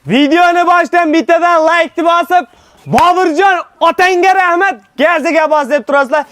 Videoni boshdan bittadan like bosib, Boburjon otangga rahmat, gaziga bos deb turasizlar.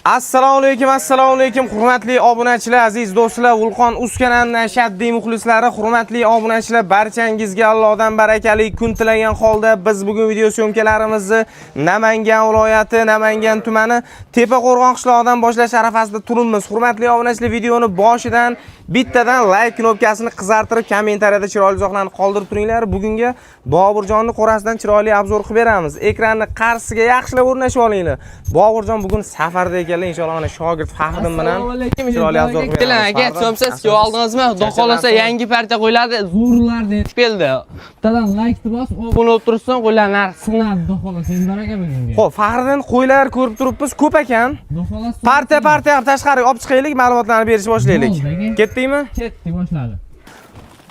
Assalomu alaykum, assalomu alaykum, hurmatli obunachilar, aziz do'stlar, Vulqon uz kanalining ashaddiy muxlislari, hurmatli obunachilar, barchangizga Allohdan barakali kun tilagan holda biz bugun video syomkalarimizni Namangan viloyati, Namangan tumani Tepaqo'rg'on qishlog'idan boshlash arafasida turibmiz. Hurmatli obunachilar, videoni boshidan bittadan like knopkasini qizartirib, kommentariyada chiroyli izohlarni qoldirib turinglar. Bugungi Boburjonni qo'rasidan chiroyli обзор qilib beramiz. Ekranni qarshisiga yaxshilab o'rnashib olinglar. Boburjon bugun safarda ekanlar, inshaalloh mana shogird Faxriddin bilan Assalomu alaykum. chiroyli обзор qilib Keling beramiz. aka, so'msiz kelib oldingizmi? Xudo xohlasa yangi partiya qo'yiladi, zo'rlarni yetib keldi. Bittadan like bosib, obuna bo'lib tursin, qo'ylar narxi sinadi, xudo xohlasa, Eldor aka bugunga. Xo'p, Faxriddin, qo'ylar ko'rib turibmiz, ko'p ekan. Xudo xohlasa Partiya partiya qilib tashqariga olib chiqaylik, ma'lumotlarni berishni boshlaylik. Bo'ldi, aka. Ketdikmi? Ketdik, boshladi.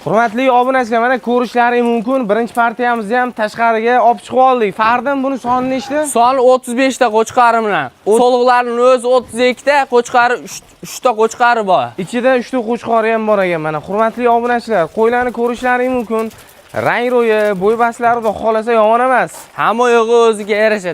Hurmatli obunachilar, mana ko'rishlaring mumkin. Birinchi partiyamizni ham tashqariga olib chiqib oldik. Faxriddin, buni soni nechta? Soni 35 ta qo'chqori bilan. So'liqlarning o'zi 32 ta, qo'chqori 3 ta qo'chqori bor. Ichida 3 ta qo'chqori ham bor ekan mana. Hurmatli obunachilar, qo'ylarni ko'rishlaring mumkin. Rang ro'yi, bo'y baslari xudo xohlasa yomon emas. Hamma yo'g'i o'ziga yarasha.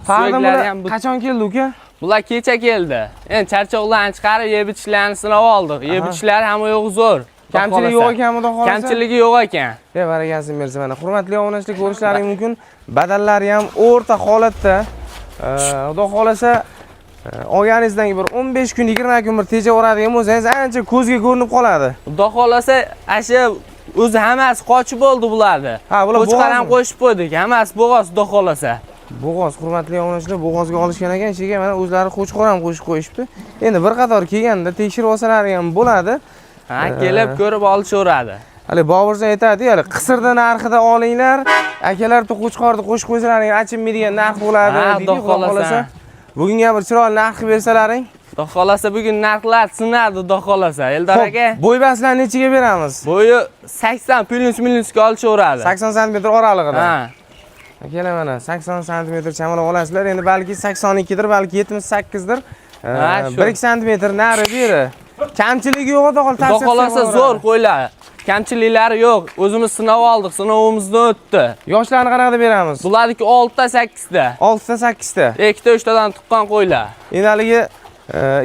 Faxriddin, Suyaklari bular ham qachon keldi uka? Bular kecha keldi. Endi charchoqlarni chiqarib, yeb ichishlarni sinab oldik. Yeb ichishlari hamma yo'g'i zo'r. Xudo Kamchiligi xohlasa. yo'q ekan xudo xohlasa. Kamchiligi yo'q ekan. E, barakasini bersin mana. Hurmatli obunachilar, ko'rishlaring mumkin. Badallari ham o'rta holatda. Xudo xohlasa olganingizdan keyin bir 15 kun, 20 kun bir tejaveradigan bo'lsangiz, ancha ko'zga ko'rinib qoladi. Xudo xohlasa, asha o'zi hammasi qochib bo'ldi bularni. Ha, bular Qo'chqor ham bo'g'ozmi? qo'shib qo'ydik. Hammasi bo'g'oz, xudo xohlasa. Bo'g'oz, hurmatli obunachilar, bo'g'ozga olishgan ekan, ichiga mana o'zlari qo'chqor ham qo'shib qo'yishibdi. Endi bir qator kelganda tekshirib olsalari ham bo'ladi. Ha, kelib ko'rib olishaveradi. Hali Boburjon aytadi, hali qisirda narxida olinglar, akalar qo'chqorni qo'shib qo'ysalaring achinmaydigan narx bo'ladi Ha, deydi. Xudo Xudo xohlasa. xohlasa. Bugunga ham bir chiroyli narx qilib bersalaring. Xudo xohlasa bugun narxlar sinadi, xudo xohlasa. Eldor Xo'p, aka, bo'y baslarni nechiga beramiz? bo'yi 80 плюс minusga olishaveradi. 80 santimetr oralig'ida. Ha. Akalar, mana 80 santimetr chamalab olasizlar. Endi balki 82 dir, balki 78 dir. Ha, shu. 1-2 santimetr nari beri. Kamchiligi yo'q, xudo xohlasa. Xudo xohlasa zo'r qo'ylar. Kamchiliklari yo'q. O'zimiz sinab oldik, sinovimizdan o'tdi. Yoshlarni qanaqada beramiz? Bularniki 6 ta 8 ta. 6 ta 8 ta. 2 ta 3 tadan tuqqan qo'ylar. Endi haligi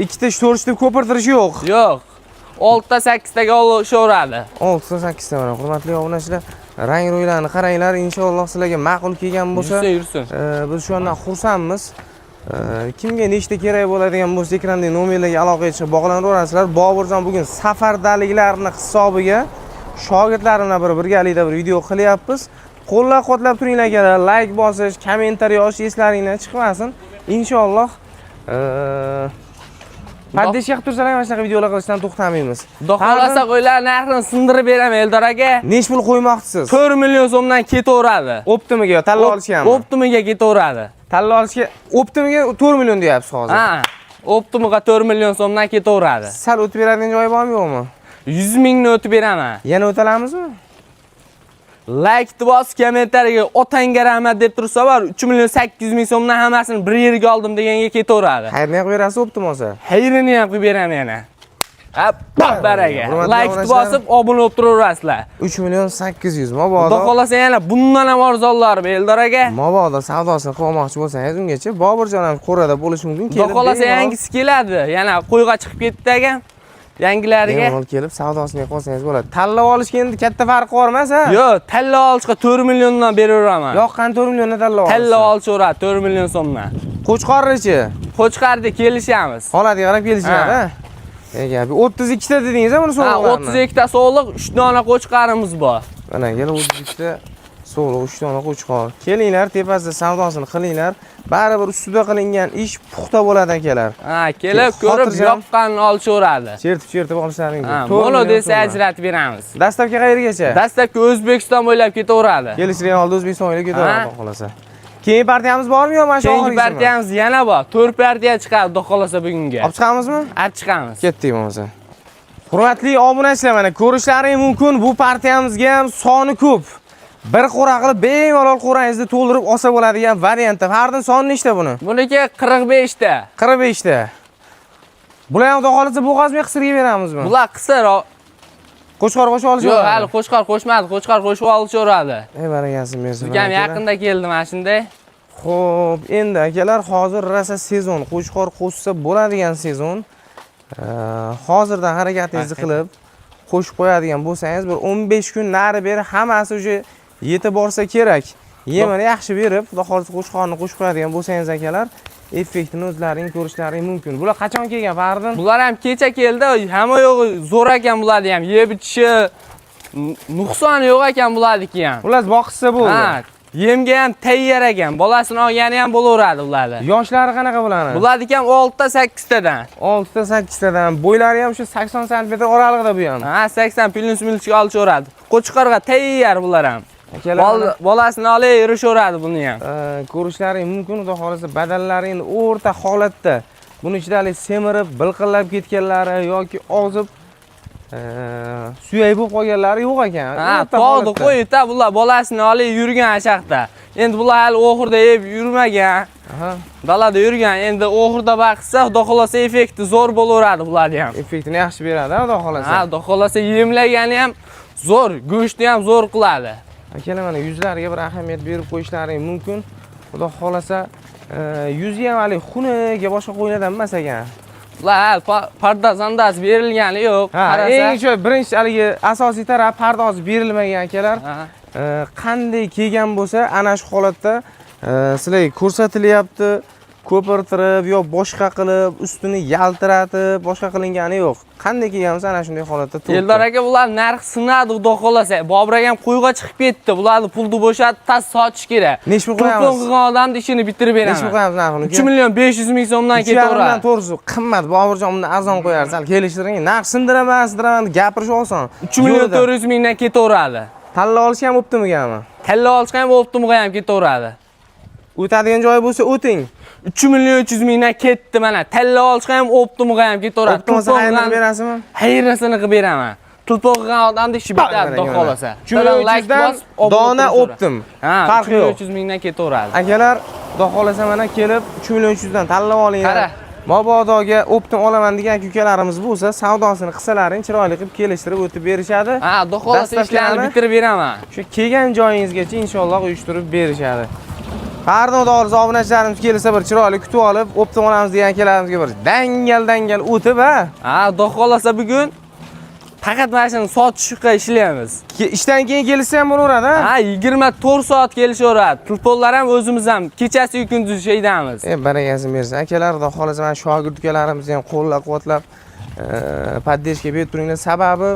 ikkita 3 4 deb ko'pirtirish yo'q. Yo'q. 6 ta 8 taga olishaveradi. 6 ta 8 ta mana, hurmatli obunachilar, rang ro'ylarni qaranglar, inshaalloh sizlarga ma'qul kelgan bo'lsa, Yursin, yursin. Biz shu andan xursandmiz. Kimga nechta kerak bo'ladigan bo'lsa, ekrandagi nomerlarga aloqaga chiqib bog'lanaverasizlar. Boburjon bugun safardaliklarni hisobiga shogirdlar bilan bir birgalikda bir video qilyapmiz. Qo'llab-quvvatlab turinglar akalar, like bosish, kommentariy yozish eslaringdan chiqmasin. Inshaalloh поддержка qilib tursalar mana shunaqa videolar qilishdan to'xtamaymiz. Xudo xohlasa qo'ylar narxini sindirib beraman, Eldor aka. Nech pul qo'ymoqchisiz? 4 million so'mdan ketaveradi. Оптом iga yo tanlab olishganmi? Оптом iga ketaveradi. Tanlab olishga оптом iga 4 million deyapsiz hozir. Ha, оптом iga 4 million so'mdan ketaveradi. Sal o'tib beradigan joyi bormi, yo'qmi? 100 mingni o'tib beraman. Yana o'talamizmi? Like bosib, kommentariyaga otangga rahmat deb tursa bor, 3 million 800 ming so'mdan hammasini bir yerga oldim deganga ketaveradi. Xayrni ham qilib berasiz оптом olsa. Xayrini ham qilib beraman yana. Ha, baraka. Hurmatli Like obunachilar. bosib, obuna bo'lib turaverasizlar. 3 million 800 Xudo mabodo. xohlasa yana bundan ham arzonlari Eldor aka. Mabodo savdosini qilib olmoqchi bo'lsangiz, ungacha Boburjon ham qo'rada bo'lishi mumkin. Xudo xohlasa yangisi keladi. Yana qo'yga chiqib ketdi aka. Yangilariga. Bemalol kelib savdosini qilib olsangiz bo'ladi. Tanlab olishga endi katta farqi bor emas, ha? Yo'q, tanlab olishga 4 milliondan beraveraman. Yoqqan 4 milliondan tanlab olishsa. Tanlab olishaveradi 4 million so'mdan. Qo'chqornichi? Qo'chqarda kelishamiz. Holatiga qarab kelishadi, Ha. ha? E gap. 32 ta dedingiz, buni Ha, so'roqlarni? 32 ta sog'liq, 3 dona qo'chqarimiz bor. Mana kelib 32 ta so'liq, 3 dona qo'chqor. Kelinglar, tepasida savdosini qilinglar. Baribir ustida qilingan ish puxta bo'ladi akalar. Ha, kelib ko'rib Xotirjam. yoqqanini olishaveradi. Chertib-chertib olishlaring Ha, mumkin. 4 mono million desa so'mdan. ajratib beramiz. Dastlabki qayergacha? Dastlabki O'zbekiston bo'ylab ketaveradi. Kelishgan holda O'zbekiston bo'ylab ketaveradi, Ha. xudo xohlasa. Keyingi partiyamiz bormi yo mana shu Keyingi oxirgisimi? partiyamiz yana bor. 4 partiya chiqadi, xudo xohlasa bugunga. Olib chiqamizmi? Olib chiqamiz. Ketdik bo'lmasa. Hurmatli obunachilar, mana ko'rishlaring mumkin, bu partiyamizga ham soni ko'p. Bir qo'ra qilib bemalol qo'rangizni to'ldirib olsa bo'ladigan variantda. Fardin, soni nechta buni? Buniki 45 ta. 45 ta. Bular ham xudo xohlasa bo'g'ozmi, qisirga beramizmi? Bular qisir. Qo'chqor qo'shib olish. Yo'q, hali qo'chqor qo'shmadi, qo'chqor qo'shib olishaveradi. Ey, barakasini bersin. Ukam akalar. yaqinda keldi mana shunday. Xo'p, endi akalar hozir rosa sezon, qo'chqor qo'shsa bo'ladigan sezon. Hozirdan harakatingizni qilib qo'shib qo'yadigan bo'lsangiz, bir 15 kun nari beri hammasi уже yetib borsa kerak. Yemini yaxshi berib, xudo xohlasa qo'chqorni qo'shib qo'yadigan bo'lsangiz akalar, effektini o'zlaring ko'rishlaring mumkin. Bular qachon kelgan, Fariddin? Bular ham kecha keldi, hamma yo'g'i zo'r ekan bularni ham. Yeb ichishi nuqsoni yo'q ekan bularniki ham. Ular boqishsa bo'ldi. Ha, yemga ham tayyor ekan. Bolasini olgani ham bo'laveradi bularni. Yoshlari qanaqa bularni? Bularniki ham 6 ta 8 tadan. 6 ta 8 tadan. Bo'ylari ham shu 80 sm oralig'ida bu ham. Ha, 80 плюс minusga olishaveradi. Qo'chqorga tayyor bular ham. Akalar, Bolasini olib yurishaveradi buni ham. Ko'rishlaring mumkin, xudo xohlasa badanlari endi o'rta holatda. Buni ichida hali semirib, bilqillab ketganlari yoki ozib suyak bo'lib qolganlari yo'q ekan. Ha, O'rta tog'ni holatda. qo'yibda bular bolasini olib yurgan ashaqda. Endi bular hali oxirida yeb yurmagan. Dalada yurgan. Endi oxirida baqsa, xudo xohlasa effekti zo'r bo'laveradi bularni ham. Effektini yaxshi beradi, xudo xohlasa. Ha, xudo xohlasa yemlagani ham zo'r, go'shtni ham zo'r qiladi. Akalar, mana yuzlariga bir ahamiyat berib qo'yishlaring mumkin. Xudo xohlasa yuzi ham hali xunuk ya boshqa qo'ylardan emas ekan. Bular hali pardoz andoz berilgani yo'q. Ha, Qarasa. eng shu birinchi haligi asosiy taraf pardozi berilmagan akalar. Qanday kelgan bo'lsa, ana shu holatda sizlarga ko'rsatilyapti. Ko'pirtirib yo boshqa qilib, ustini yaltiratib, boshqa qilingani yo'q. Qanday kelgan bo'lsa, ana shunday holatda turibdi. Eldor aka, bular narx sinadi, xudo xohlasa. Bobur akam qo'yga chiqib ketdi. Bularni pulni bo'shatib, tas sotish kerak. Nechi pul Telefon qo'yamiz? qilgan odamni ishini bitirib Nechi pul beraman. qo'yamiz narxini? 3 million 500 ming so'mdan Uch yarimdan ketaveradi. to'g'risi qimmat. Boburjon, undan arzon qo'yar. Sal kelishtiring. Narx sindiraman, sindiraman deb gapirish oson. 3 million Yo'lida. 400 mingdan ketaveradi. Tanla olish ham optimigami? Talla olishga ham optimga ham ketaveradi. O'tadigan joyi bo'lsa o'ting. 3 million 300 mingdan ketdi mana. Talla olishga ham optimga ham ketaveradi. Optim bo'lsa Telefon qayerdan qilgan- berasizmi? Xayrasini qilib beraman. Telefon qilgan odamni ishi bitadi, xudo xohlasa. 3 million Like 300 dan bosib, obuna dona turaveradi. optim. Ha, Farqi 3 million yo'q. 300 mingdan ketaveradi. Akalar, xudo xohlasa mana kelib 3 million 300 dan tanlab olinglar. Qara. Mabodoga optim olaman degan aka ukalarimiz bo'lsa, savdosini qilsalaring chiroyli qilib kelishtirib o'tib berishadi. Ha, xudo xohlasa ishlarni Dastavkani bitirib beraman. shu kelgan joyingizgacha inshaalloh uyushtirib berishadi. Har doim xohlasa obunachilarimiz kelsa bir chiroyli kutib olib, optim olamiz degan akalarimizga bir dangal dangal o'tib, ha. Ha, xudo xohlasa bugun faqat mana shuni sotishga ishlaymiz. Ishdan keyin kelishsa ham bo'laveradi, ha? Ha, 24 soat kelishaveradi. Telefonlar ham o'zimiz ham kechasi kunduzi shaydamiz. Barakasini bersin. Akalar, xudo xohlasa mana shogird ukalarimizga ham qo'llab-quvvatlab, поддержка berib turinglar. Sababi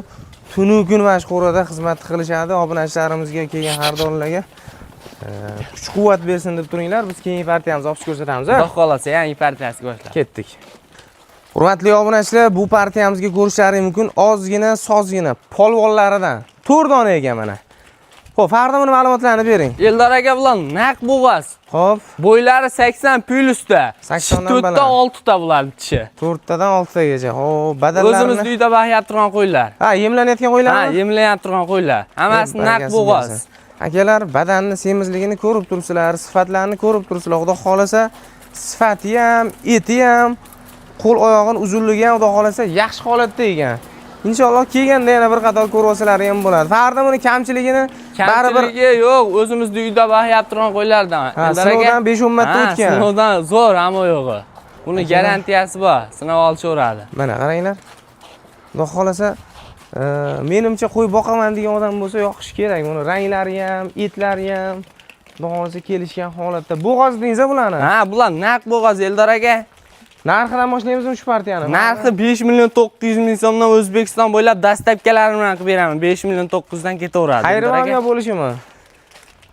tunu kun mana shu qo'rada xizmat qilishadi. Obunachilarimizga, kelgan xaridorlarga kuch-quvvat bersin deb turinglar. Biz keyingi partiyamizni olib ko'rsatamiz, ha? Xudo xohlasa yangi partiyasiga boshlab. Ketdik. Hurmatli obunachilar, bu partiyamizga ko'rishlaring mumkin ozgina, sozgina polvonlaridan 4 dona ekan mana. Xo'p, Farda, buni ma'lumotlarini bering. Eldor aka, bilan naq bo'g'az. Xo'p, Bo'ylari 80 plyusda. 80 dan 4 ta baland. 6 ta bularning tishi. 4 tadan 6 tagacha. Xo'p, badallarni O'zimizni uyda baqyap turgan qo'ylar. Ha, yemlanayotgan Ha, qo'ylarmi? yemlayap turgan qo'ylar. Hammasi naq Barakasini bo'g'oz. bersin. Akalar, badanni semizligini ko'rib turibsizlar, sifatlarini ko'rib turibsizlar. Xudo xohlasa sifati ham, eti ham, qo'l oyog'ini uzunligi ham xudo xohlasa yaxshi holatda ekan. Inshaalloh kelganda yana bir qator ko'rib olsalari ham bo'ladi. Farda, buni kamchiligini baribir Kamchiligi yo'q, o'zimizni uyda baqyap turgan qo'ylardan. Ha, Eldor aka- sinovdan 5-10 marta Ha, o'tgan. Sinovdan zo'r hamma yo'g'i. Buni garantiyasi bor, sinab olishaveradi. Mana qaranglar. Xudo xohlasa, menimcha qo'y boqaman degan odam bo'lsa yoqishi kerak. Buni ranglari ham, etlari ham xudo xohlasa kelishgan holatda. Bo'g'oz deysiz bularni. Ha, bular naq bo'g'oz, Eldor aka. Narxidan boshlaymizmi shu partiyani? Narxi 5 million 900 ming so'mdan O'zbekiston bo'ylab доставка lari bilan qilib beraman. 5 million 900 dan ketaveradi. Xayri Eldor aka. bo'lishimi?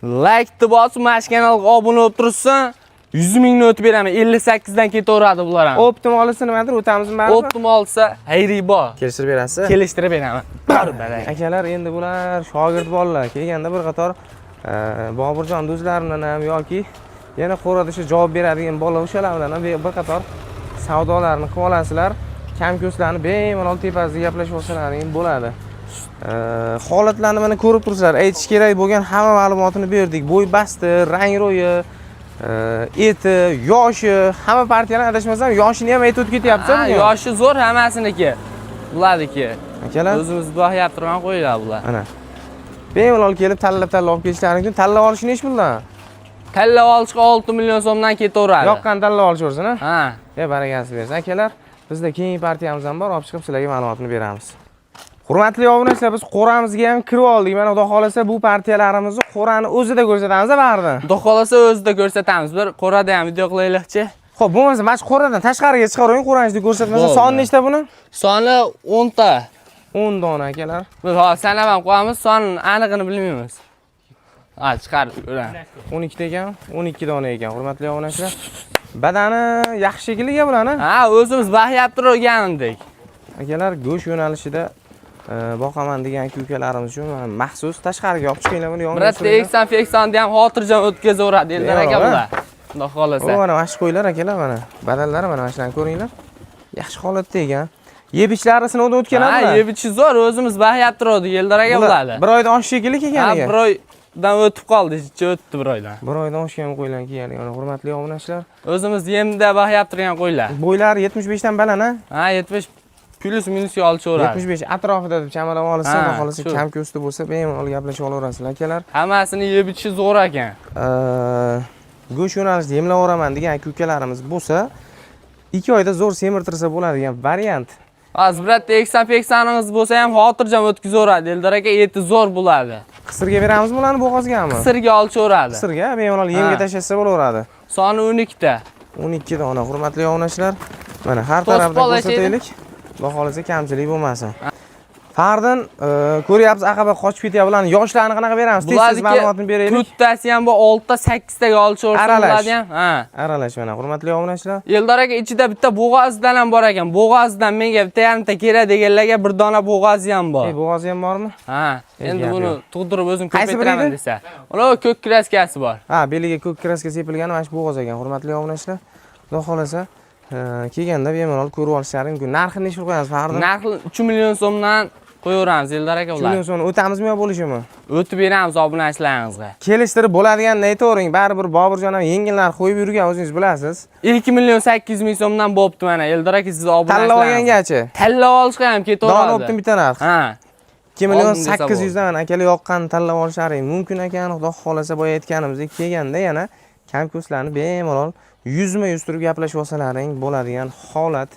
Like bosib, mana shu kanalga obuna bo'lib tursin. 100 mingni o'tib beraman. 58 dan ketaveradi bular ham. Optim olsa nimadir o'tamizmi baribir? Optim olsa xayri bor. Kelishtirib berasiz. Kelishtirib beraman. Baribir. Akalar, endi bular shogird bolalar. Kelganda bir qator Boburjon do'stlar bilan ham yoki yana qo'rada shu javob beradigan bola o'shalar bilan ham bir qator savdolarni qilib olasizlar. Kam ko'stlarni bemalol tepasida gaplashib olsalaring bo'ladi. Holatlarni mana ko'rib turibsizlar. Aytish kerak bo'lgan hamma ma'lumotini berdik. Bo'y basti, rang ro'yi, eti, yoshi, hamma partiyalar adashmasam yoshini ham aytib o'tib ketyapsiz. Ha, yoshi zo'r hammasiniki. Bularniki. Akalar, O'zimiz boqyap turgan qo'ylar bular. Ana. Bemalol kelib tanlab-tanlab olib kelishlari mumkin. Tanlab olish nechi puldan? Tanlab olishga 6 million so'mdan ketaveradi. Yoqqan tanlab olishaversin, ha? Ha. E, barakasi bersin. Akalar, bizda keyingi partiyamiz ham bor, olib chiqib sizlarga ma'lumotni beramiz. Hurmatli obunachilar, biz qo'ramizga ham kirib oldik. Mana xudo xolasa bu partiyalarimizni qo'rani o'zida ko'rsatamiz baribir. Xudo xolasa o'zida ko'rsatamiz. Bir qo'rada ham video qilaylikchi. Xo'p, bo'lmasa mana shu qo'radan tashqariga chiqaravering, qo'rani ichida ko'rsatmasa Bo'ldi. soni nechta buni? Soni 10 ta. 10 dona akalar. Biz hozir sanab ham qo'yamiz, sonini aniqini bilmaymiz. Ha, chiqarib ko'ramiz. 12 ta ekan, 12 dona ekan, hurmatli obunachilar. Badani yaxshi shekilli bularni. Ha, o'zimiz boqyap turgandik. Akalar, go'sht yo'nalishida boqaman degan aka ukalarimiz uchun mana maxsus tashqariga olib chiqinglar buni yonga. Biroq eksan feksonni ham xotirjam o'tkazaveradi Eldor aka Bemalol, bular. Xudo xolasa. O, mana mana shu qo'ylar akalar, mana badanlari, mana shularni ko'ringlar. Yaxshi holatda ekan. Yeb ichlari sinovdan o'tgan Ha, bular. yeb ichishi zo'r, o'zimiz boqyap turdik Eldor aka bularni. Bir oydan osh shekilli kelgan Ha, ekan. bir oydan o'tib qoldi, jicha o'tdi bir oydan. Bir oydan oshgan qo'ylar kelgan ekan, hurmatli obunachilar. O'zimiz yemda boqyap turgan qo'ylar. Bo'ylari 75 dan baland, ha? Ha, 70 плюс минус olishaveradi. 75 atrofida deb chamalab olsa, Ha, xudo xohlasa shu. kam ko'sti bo'lsa, bemalol gaplashib olaverasizlar akalar. Hammasini yeb ichishi zo'r ekan. Go'sht yo'nalishida yemlayveraman degan aka ukalarimiz bo'lsa, 2 oyda zo'r semirtirsa bo'ladigan variant. Hozir birorta eksan peksaningiz bo'lsa ham xotirjam o'tkazaveradi. Eldor aka, eti zo'r bo'ladi. Qisirga beramizmi ularni, bo'g'ozgami? Qisirga olishaveradi. Qisirga bemalol yemga Ha. tashlasa bo'laveradi. Soni 12 ta. 12 dona, hurmatli obunachilar. Mana har To'sib tarafdan olasiz. ko'rsataylik. Xudo xohlasa kamchilik bo'lmasin. Fardin, ko'ryapsiz, aqaba qochib ketyapti. Bularni yoshlarini qanaqa beramiz? Tez tez ma'lumotni beraylik. To'rttasi ham bu 6 ta 8 taga olishaversa Aralash. bo'ladi ham. Ha. Aralash mana, hurmatli obunachilar. Eldor aka, ichida bitta bo'g'ozidan ham bor ekan. Bo'g'ozidan menga bitta yarimta kerak deganlarga bir dona bo'g'ozi ham bor. Ey, bo'g'ozi ham bormi? Ha, Ey, endi gap buni yo'q. tug'dirib o'zim Qaysi biri ko'paytiraman edi? desa. Uni ko'k kraskasi bor. Ha, beliga ko'k kraska sepilgani mana shu bo'g'oz ekan, hurmatli obunachilar. Xudo xohlasa, kelganda bemalol ko'rib olishlari mumkin. Narxini necha pul qo'yamiz, Fardin? Narxi 3 million so'mdan qo'yaveramiz Eldor aka 3 ular. million so'm o'tamizmi yo bo'lishimi? O'tib beramiz obunachilarimizga. Kelishtirib bo'ladiganini aytavering. Baribir Boburjon ham yengil narx qo'yib yurgan, o'zingiz bilasiz. 2 million 800 ming so'mdan bo'pti mana Eldor aka, siz obunachilar. Tanlab olgangachi. Tanlab olishga ham Dona ketaveradi. o'ptim bitta narx. Ha. 2 million Oldin desa 800 dan akalar yoqqan tanlab olishlari mumkin ekan. Xudo xohlasa boya aytganimizdek kelganda yana kam ko'stlarni bemalol yuzma-yuz turib gaplashib olsalaring bo'ladigan holat.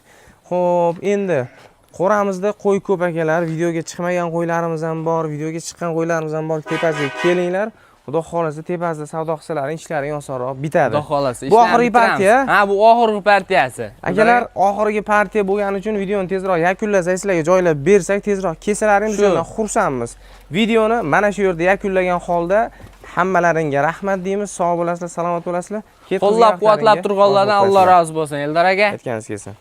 Xo'p, endi qo'ramizda qo'y ko'p akalar, videoga chiqmagan qo'ylarimiz ham bor, videoga chiqqan qo'ylarimiz ham bor. Tepasiga kelinglar. Xudo xohlasa tepasida savdo qilsalaring ishlaring osonroq bitadi. Xudo xohlasa. Bu oxirgi ishlarni bitiramiz. partiya? Ha, bu oxirgi partiyasi. Akalar, oxirgi partiya bo'lgani uchun videoni tezroq yakunlasak, sizlarga joylab bersak, tezroq kelsalaring biz Shu. undan xursandmiz. Videoni mana shu yerda yakunlagan holda hammalaringga rahmat deymiz. Sog' bo'lasizlar, salomat bo'lasizlar. Qo'llab-quvvatlab turganlardan Alloh rozi bo'lsin Eldor aka. Aytganingiz kelsin.